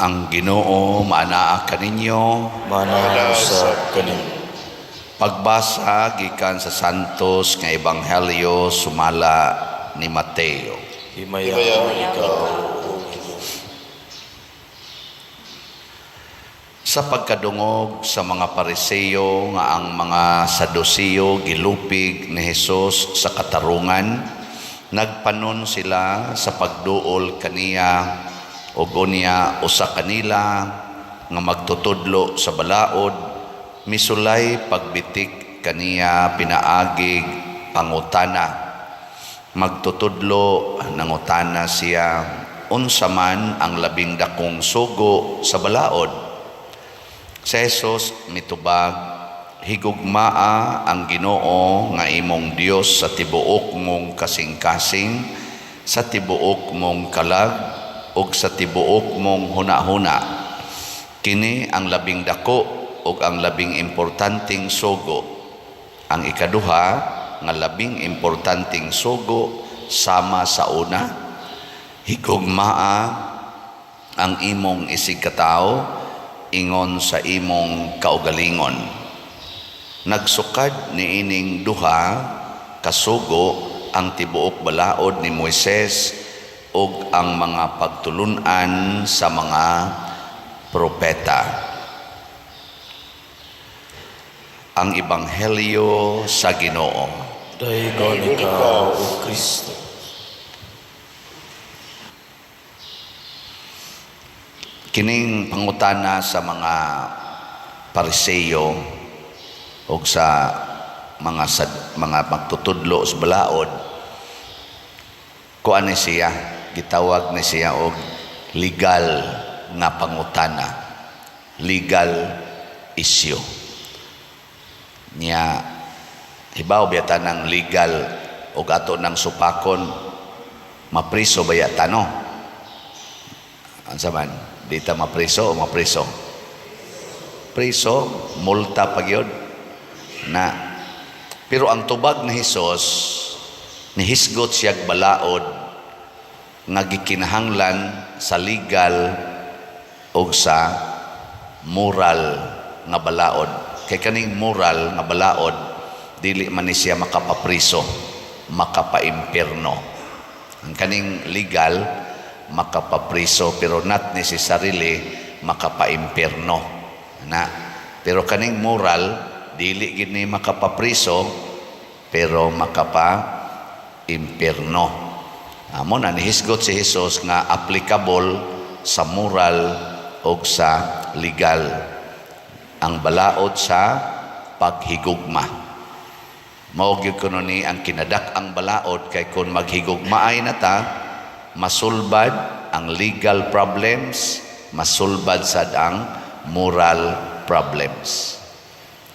Ang Ginoo maanaa kaninyo. Maanaa usab kaninyo. Pagbasa gikan sa Santos nga Ebanghelyo sumala ni Mateo. Himayaon ikaw, O Ginoo. Sa pagkadungog sa mga Pariseo nga ang mga Saduceo gilupig ni Hesus sa katarungan, nagpanon sila sa pagduol kaniya, ug unya usa kanila nga magtutudlo sa balaod misulay pagbitik kaniya pinaagig pangutana. Magtutudlo, nangutana siya, "Unsa man ang labing dakong sugo sa balaod?" Si Jesus mitubag, "Higugmaa ang Ginoo nga imong Dios sa tibuok mong kasing-kasing, sa tibuok mong kalag ug sa tibuok mong hunahuna. Kini ang labing dako ug ang labing importanteng sugo. Ang ikaduha nga labing importanteng sugo sama sa una: Higugmaa ang imong isigkatawo ingon sa imong kaugalingon. Nagsukad niining duha ka sugo ang tibuok balaod ni Moises ug ang mga pagtulun-an sa mga propeta." Ang Ebanghelyo sa Ginoo. Daygon ikaw, O Kristo. Kining pangutana sa mga Pariseo ug sa mga magtutudlo sa balaod, kuan ni siya, gitawag ni siya og legal nga pangutana, legal issue niya. Hibaw biyata ng legal og ato ng supakon, mapriso ba yata, no? Ansa man, di ta mapriso o mapriso? Priso, multa pa gyud na. Pero ang tubag ni Hesus, nihisgot siyag balaod nga gikinahanglan sa legal o sa moral nga balaod, kay kaning moral nga balaod dili man ni siya makapapriso, makapaimpierno. Ang kaning legal makapapriso, pero not necessarily makapaimpierno na. Pero kaning moral dili gid ni makapapriso pero makapa-impierno. Amo na nihisgot si Jesus nga applicable sa moral o sa legal ang balaod sa paghigugma. Mao gyud kuno ni ang kinadak-ang balaod, kay kung maghigugmaay na ta, masulbad ang legal problems, masulbad sad ang moral problems.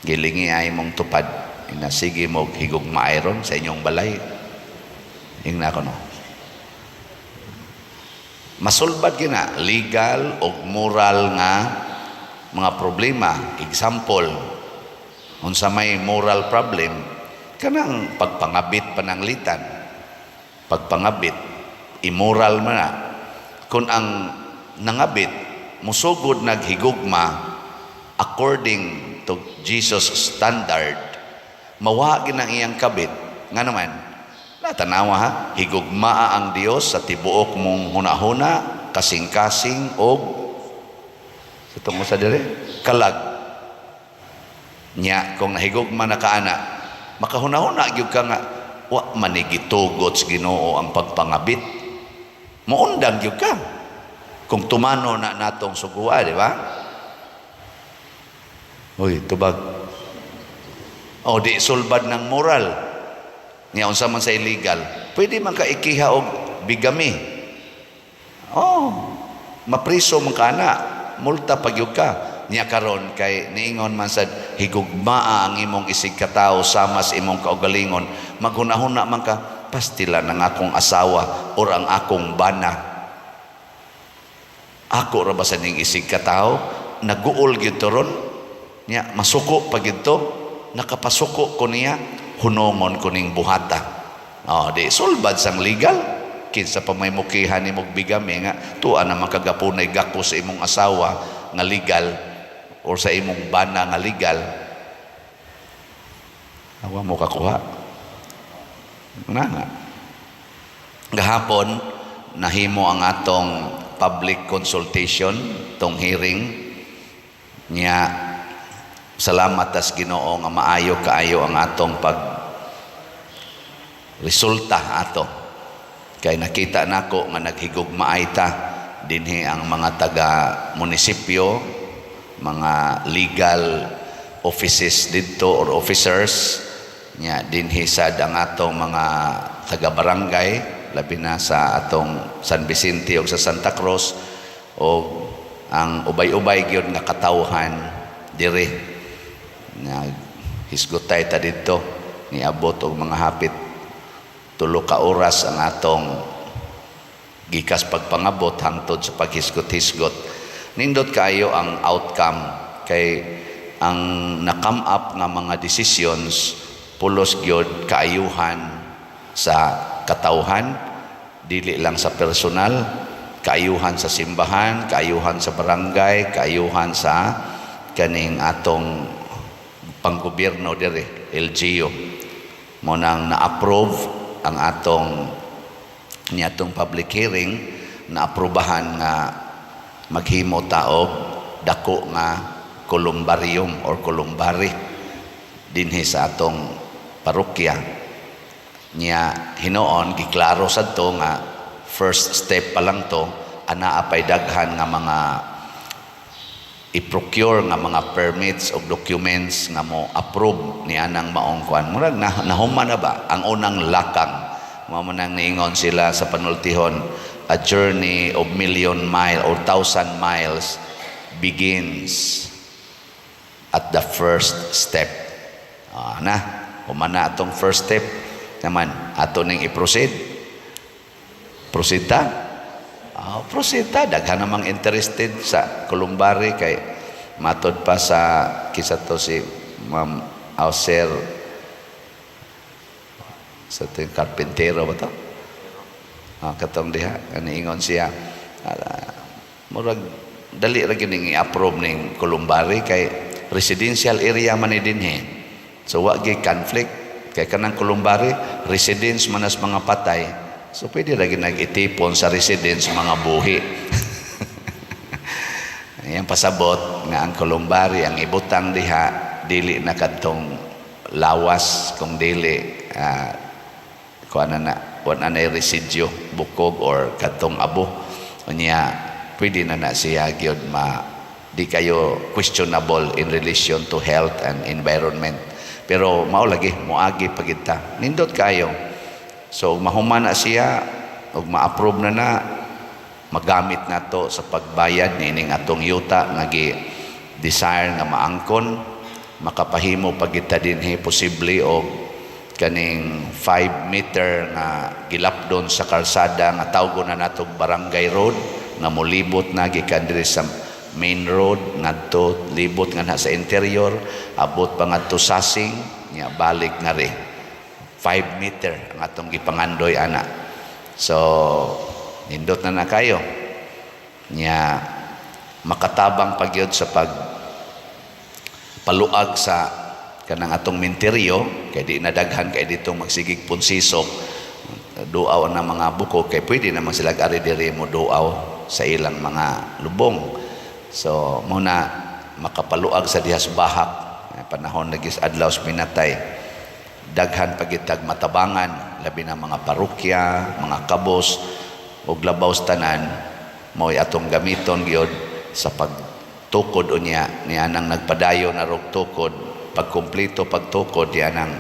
Gilingi ay mong tupad ina, sige mo higugmaay ron sa inyong balay. Ingna ko, no? Masulbad gina legal o moral nga mga problema. Example, unsa may moral problem? Kanang pagpangabit, pananglitan pagpangabit, immoral man na. Kung ang nangabit musugod naghigugma according to Jesus standard, mawa gid ang iyang kabit. Nga naman natanawa ha, higugmaa ang Dios sa tibuok mong hunahuna, kasing-kasing og sa tungo sa dire kalag. Nya kung nahigugma na ka ana, makahunahuna gyud ka nga wa man ni gitugot sa Ginoo ang pagpangabit. Muundang gyud ka kung tumano na natong sugua, di ba? Uy, tubag. O di sulbad ng moral. Nya unsa man sa illegal? Pwede man ka ikiha og bigamy. Oh, mapriso man ka na, multa pa gyud ka. Nya karon kay niingon man sad, higugmaa ang imong isig katawo sama sa imong kaugalingon, maghunahuna man ka, pastila ng akong asawa or ang akong bana. Ako ra ba sa ning isig katawo? Naguol gyud to ron. Nya masuko pa gyud to. Nakapasuko ko niya, hunongon ko ning buhata. Oh, di sulbad sang legal. Kinsa pa may mukihan nimog bigamy nga tuwa na makagapunay gako sa imong asawa nga legal or sa imong bana nga legal. Awa mo kakuha na nga. Gahapon nahimo ang atong public consultation, tong hearing niya. Salamat tas Ginoo nga maayo kaayo ang atong pag resulta ato kay nakita nako nga naghigugmaay ta dinhi ang mga taga munisipyo, mga legal offices didto or officers nya, dinhi sad ang atong mga taga barangay, labi na sa atong San Vicente ug sa Santa Cruz, o ang ubay-ubay gyud nga katawhan diri. Naghisgutay ta didto, niabot og mga hapit 3 ka oras ang atong gikas pagpangabot hangtod sa paghisgot-hisgot. Nindot kaayo ang outcome kay ang na-come up nga mga decisions pulos gyud kaayuhan sa katawhan, dili lang sa personal, kaayuhan sa simbahan, kaayuhan sa barangay, kaayuhan sa kaning atong panggobyerno diri, LGU. Mo nang na-approve ang atong niatong public hearing, na-aprobahan nga maghimo ta og dako nga columbarium or columbary dinhi sa atong parokya niya. Hinuon giklaro sad to nga first step pa lang to, anaa pay daghan nga mga i-procure nga mga permits o documents nga mo approve ni anang maong kuan. Murag na nahuman na ba ang unang lakang. Mao man nang niingon sila sa panultihon, "A journey of million mile or thousand miles begins at the first step." Ah, na human na atong first step naman, ato ning i-proceed. Proceed ta. Ah, proceed ta. Daghan namang interested sa columbary kay matod pa sa kisa to si Ma'am Auser sa ting karpintero ba to? Ah, katong diha aniingon siya, ah, murag dali ra gyud ning i-approve ning columbary kay residential area man ni dinhi. So wa gyud conflict kay kanang columbary, residence man as mga patay. So pwede ra gyud nag-itipon sa residence mga buhi. Ayan, pasabot nga ang columbary, ang ibutang diha dili na kadtong lawas kung dili kuan na na wa na residue, bukog or kadtong abo. Unya pwede na na siya gyud ma di kayo questionable in relation to health and environment. Pero mao lagi moagi pagid ta. Nindot kayo. So mahuman na siya ug ma-approve na na, magamit nato sa pagbayad niining atong yuta nga gi desire nga maangkon. Makapahimo pag kita dinhi posible og kaning 5 meter nga gilapdon sa kalsada nga tawgon na natog barangay road nga molibot na gikan diri sa main road ngadto libot nga na sa interior, abot pa ngadto Sasing nya balik nga ri. 5 meter ang atong gipangandoy ana. So nindot na na kayo nya, makatabang pagyud sa pag paluag sa kanang atong minteryo kay di na daghan kay dito magsigig punsisok, duaw na mga buko kay pwede naman sila ari diri mo duaw sa ilang mga lubong. So muna makapaluag sa dihas bahak panahon lagi sa adlaw sa minatay. Daghan pagitag matabangan, labi na mga parokya, mga kabos, ug labaw sa tanan mao'y atong gamiton gyud sa pagtukod unya ni anang nagpadayon na rog tukod, pagkumpleto pagtukod di anang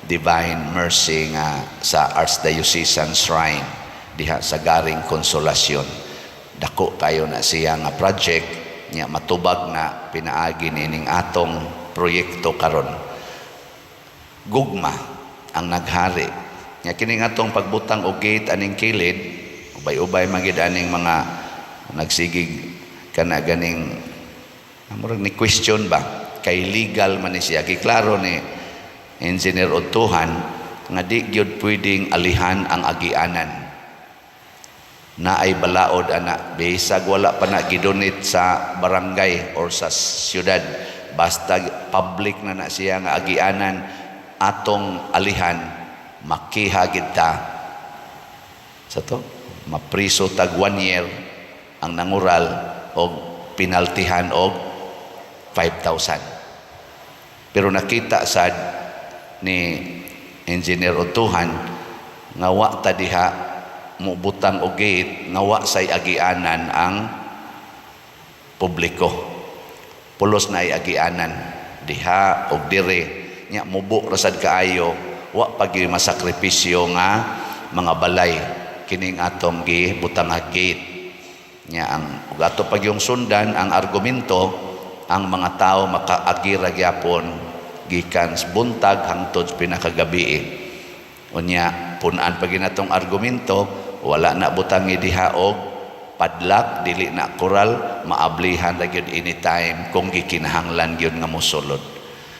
Divine Mercy nga sa Archdiocesan Shrine diha sa Garing Consolacion. Dako kayo na siya nga project nya, matubag na pinaagi nining atong proyekto karon. Gugma ang naghari nya. Kining atong pagbutang og gate aning kilid, ubay-ubay magid aning mga nagsigig kana ganing murag ni question ba kay legal man ni siya. Giklaro ni Engineer Odtuhan nga di gyud pwedeng alihan ang agianan. Naay balaod ana, bisag wala pa na gidonate sa barangay or sa syudad, basta public na na siya nga agianan, atong alihan, makiha gid ta sa to, mapriso tag one year ang nangural og penaltihan og 5,000. Pero nakita sad ni Engineer Otuhan nga wa ta diha mubutang og gate nga wa say agianan ang publiko. Pulos na ay agianan diha og dire nya, mubo ra sad kaayo, wa pa gyud masakripisyo nga mga balay kining atong gibutang nga gate nya. Ang ug ato pa gyung sundan ang argumento, ang mga tao makaagi ra gyapon gikan sa buntag hangtod sa pinakagabi. Unya pun-an pa ginatong argumento, wala na butangi diha og padlock, dili na koral, maablihan ra gyud anytime kung gikinahanglan gyud nga mosulod.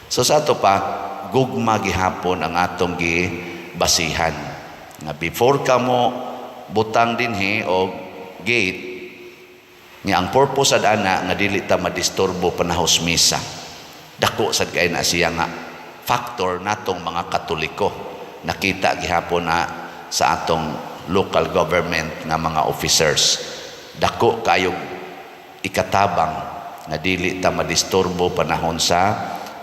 So sa ato pa, gugma gihapon ang atong gibasihan nga before ka mo butang dinhi og gate nga ang purpose sad ana nga dili ta madisturbo panahos misa. Dako sad kay na siya nga factor natong mga Katoliko. Nakita gihapon na sa atong local government nga mga officers, dako kayo ikatabang nga dili ta madisturbo panahon sa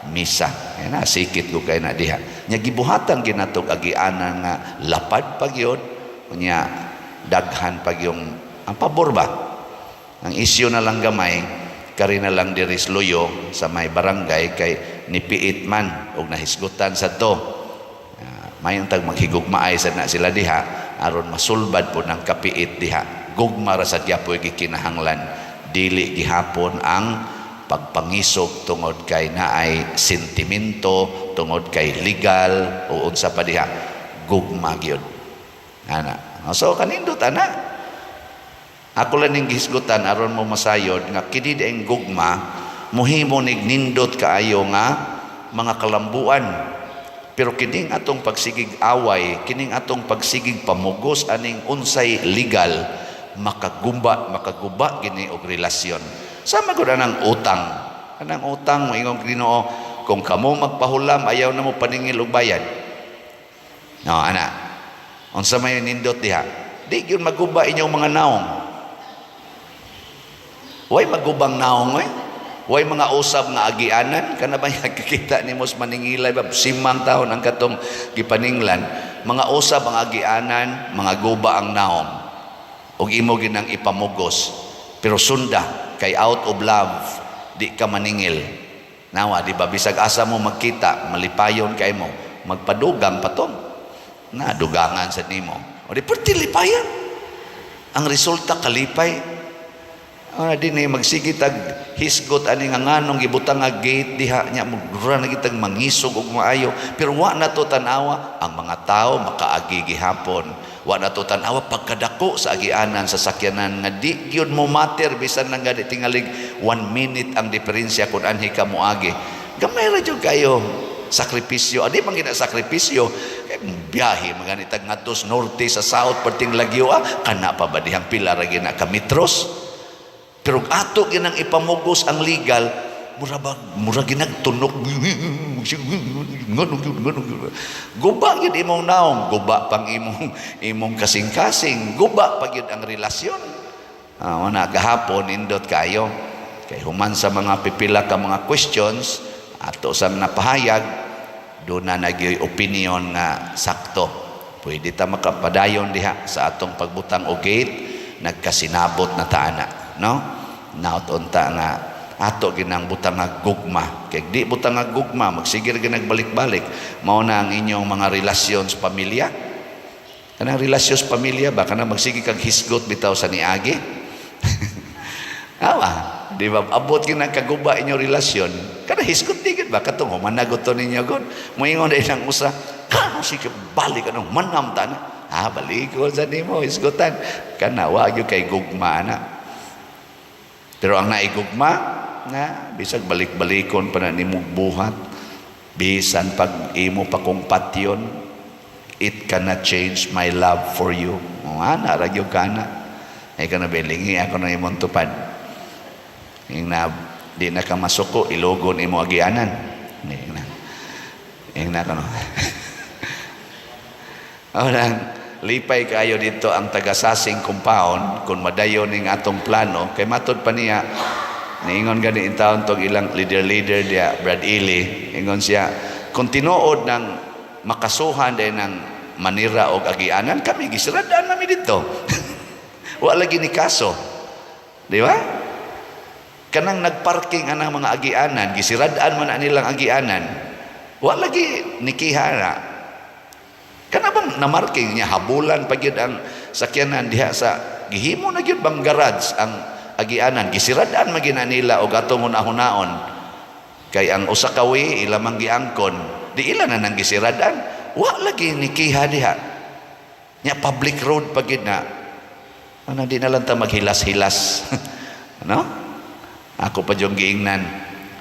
misa. Yan na, sikit ko kay na diha nya, gibuhatan ginatog agianan nga lapad pa gyud, unya daghan pa yung ang pabor ba. Ang isyu na lang gamay kari na lang diri sa Luyo sa may barangay kay nipiit man og nahisgutan sa to. Mayon tag maghigugmaay sad na sila diha aron masulbad po ng kapiit diha. Gugma ra sad gyapoy gikinahanglan, dili gihapon ang pagpangisog tungod kay naay sentimento, tungod kay legal o unsa pa diha. Gugma gyud ana. So kanindot ana, ako lang ning gihisgutan aron mo masayod nga kini ang gugma mohimo nig nindot kaayo nga mga kalambuan. Pero kining atong pagsigig away, kining atong pagsigig pamugos aning unsay legal, makagumba, makaguba gini og relasyon. Sama gud anang utang. Anang utang, moingon Ginoo, kung kamo magpahulam, ayaw na mo paningil og bayad. No, ana. Unsa may nindot diha? Di gyud maguba inyong mga naong. Way magubang naong eh. Way mga usab nga agianan kana ba, kakita nimo sa maningilay ba, simang taon ang katong gipaninglan, mga usab ang agianan, mga guba ang naong ug imo ginang ipamugos, pero sunda kay out of love di ka maningil. Nawa di ba, bisag asa mo magkita, malipayon kay mo, magpadugang pa to na dugangan sa nimo, o di perti lipayan ang resulta, kalipay. Ah, di na magsige tag hisgot ani nga nganong gibutang nga gate diha nya, mura na gitag mangisog og maayo, pero wa na to tan-awa ang mga tao makaagi gihapon. Wa na to tan-awa pagkadako sa agianan sa sakyanan nga di gyud mo matter bisan lang gani tingalig one minute ang diferensya kung anhi ka moagi. Gamay ra jud kayo sakripisyo. Adi man gina sakripisyo kay biyahe magani tag ngadto sa norte, sa south, perting lagyo, ah, kana pa ba dihang pila ra gina ka metros. Pero ato ginang ipamugos ang legal, mura ba, mura ginag tunok. Guba gyud imong naong, guba pang imong kasing-kasing, guba pa gyud ang relasyon. Ah, na gahapon indot kayo. Kay human sa mga pipila ka mga questions, ato sa napahayag, doon na nagyoy opinion nga sakto. Pwede ta makapadayon diha sa atong pagbutang og gate, nagkasinabot na ta ana, no? Naot unta nga ato ginang butang nga gugma. Kay di butang nga gugma, magsigir ginag balik-balik. Mao na ang inyong mga relasyon sa pamilya. Kanang relasyon sa pamilya ba, kanang magsige kag hisgot bitaw sa niagi. Awa, di ba? Abot ginang kaguba inyong relasyon. Kana hisgot di gid ba katong humanagot to ninyo gon. Moingon din ang usa, kano sige balik ano manam ta na. Ah, balik ko sa nimo hisgotan. Kana wa gyud kay gugma na. Pero ang naigugma na bisag balik-balikon pa na nimong buhat, bisan pag imo pa kong patyon, it cannot change my love for you. O, ana ra gyud kana. Ay ka na belingi ako na imong tupad. Ing na di na ka masuko, ilogon imo agianan. Ing na. Ing na kano. Lang, lipay kayo dito ang taga-Sasing compound kung madayon ning atong plano kay matod pa niya, niingon gani in taon tong ilang leader-leader diya, Brad Ely, ingon siya kung tinuod ng makasuhan din ng manira og agianan, kami gisiradaan nami dito. Wa lagi ni kaso, di ba? Kanang nagparking anang mga agianan, gisiradaan man na nilang agianan, wa lagi nikihara. Kana bang namarking niya, habulan pa gyud ang sakyanan diha sa gihimo na gyud bang garage ang agianan, gisiradaan man gyud na nila og atong hunahunahon kay ang usa ka way ila mang giangkon, di ila na nang gisiradaan, wa lagi nikiha diha. Nya public road pa gyud na. Ano, di na lang ta maghilas-hilas, no? Ako pa yung giingnan,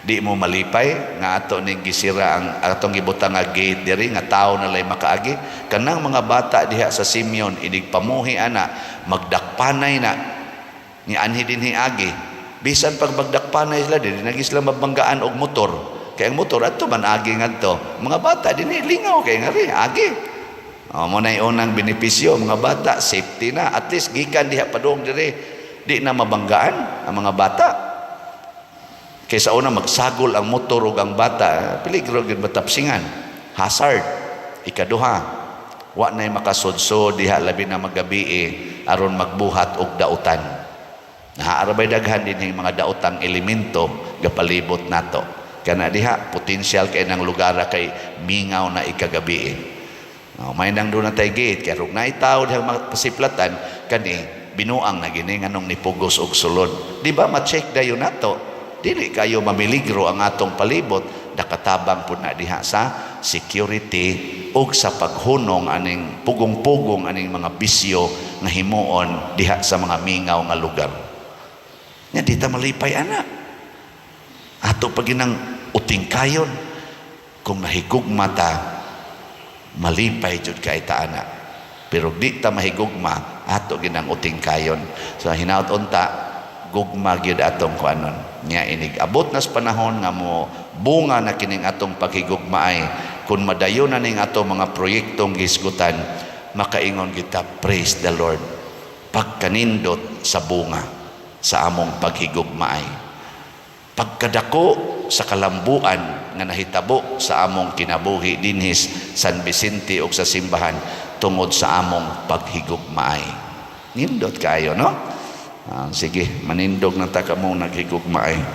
di mo malipay nga ato ning gisira ang atong gibutang nga gate diri nga tao na lay makaagi? Kanang mga bata diha sa Simeon, inig pamuhi ana, magdakpanay na ni anhi dinhi agi. Bisan pag magdakpanay sila, dili na sila mabanggaan og motor kay ang motor adto man agi ngadto. Mga bata dinhi lingaw kay ngari agi. Oh, mo na unang benepisyo, mga bata safety na, at least gikan diha padung diri di na mabanggaan ang mga bata. Kaysa una magsagol ang motor ug ang bata, peligro gyud, matapsingan. Hazard. Ikaduha, wa nay makasudsod diha labi na magabi aron magbuhat og dautan. Naa bay daghan din mga daotang elemento gapalibot nato. Kana diha potensyal kay ng lugar kay mingaw na ikagabi. Oh, may nang doon na tay gate kay rug naay tao diha mapasiplatan kani binuang na gini nganong nipugos og sulod. Di ba ma-check dayon nato? Dili kayo mamiligro ang atong palibot, nakatabang pud na diha sa security ug sa paghunong aning pugong-pugong aning mga bisyo nga himuon diha sa mga mingaw nga lugar. Nya di ta malipay ana? Ato pa ginang uting kayon. Kung nahigugma ta, malipay jud kay ta ana. Pero di ta mahigugma, ato ginang uting kayon. So hinaut unta gugma gyud atong kuanon. Nya inig abot nas panahon nga mo bunga na kining atong paghigugma ay kung madayon na ning atong mga proyektong gisgutan, makaingon kita, "Praise the Lord." Pagkanindot sa bunga sa among paghigugmaay. Pagkadako sa kalambuan nga nahitabo sa among kinabuhi dinhis San Vicente ug sa simbahan tungod sa among paghigugmaay. Nindot kayo, no? Ah, sige, manindog na ta kamong naghigugmaay.